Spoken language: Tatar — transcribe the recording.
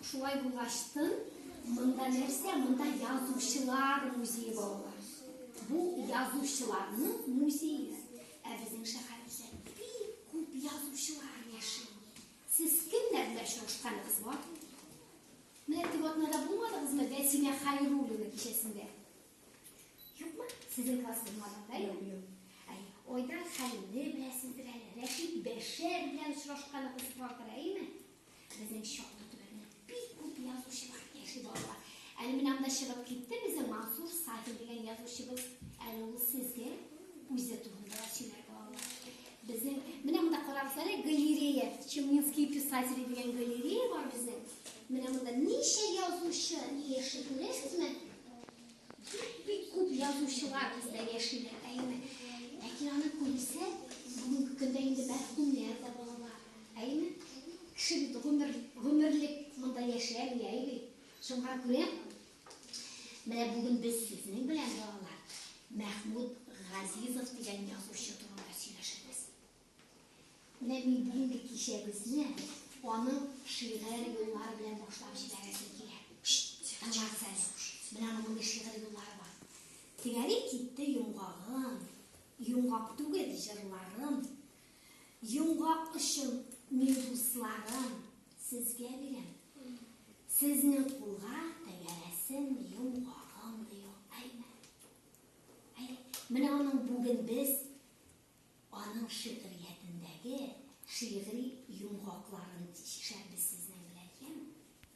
Шулай булгачтын, монда нәрсә? Монда язучылар музее, балалар. Бу язучыларның музее. Ә безнең шәһәребездә бик күп язучылар яши. Сез кемнәр белән очрашканыгыз бар? Менә теге атнада булмадыгызмы Вәсимә Хәйруллина кичәсендә? Юкмы? Сезнең класс булмады анда, юк? Юк. Әй, Айдар Хәлимне беләсездер әле, Рәшит Бәшәр белән очрашканыгыз бардыр, әйеме? Безнең Чаллы төбәгендә бик күп язучылар яши, балалар. Әле менә анда чыгып китте безнең Мансур Сафин дигән язучыбыз. Әле ул сезгә үзе турында да сөйләр, балалар. Безнең менә монда карагыз әле, галерея, Челнинские писатели дигән галерея бар безнең. Менә монда ничә язучы яши, күрәсезме? Бик-бик күп язучылар бездә яшиләр, әйеме? Ләкин аны күбесе бүгенге көндә инде мәрхүмнәр дә балалар, әйеме? Кеше бит гомер, гомерлек монда яшәми, әй бит. Шуңа күрә менә бүген без сезнең белән, балалар, Мәхмүт Газизов дигән язучы турында сөйләшербез. Менә мин бүгенге кичәбезне аның шигырь юллары белән башлап җибәрәсем килә. Тыңлагыз әле. Менә аның мондый шигырь юллары бар. Тәгәри китте йомгагым, йомгак түгел җырларым. Йомгак өчен мин дусларым сезгә бирәм. Сезнең кулга тәгәрәсен йомгагым, ди ул. Әйме? Әй, менә аның бүген без Аның шигъриятендәге шигъри йомгакларын.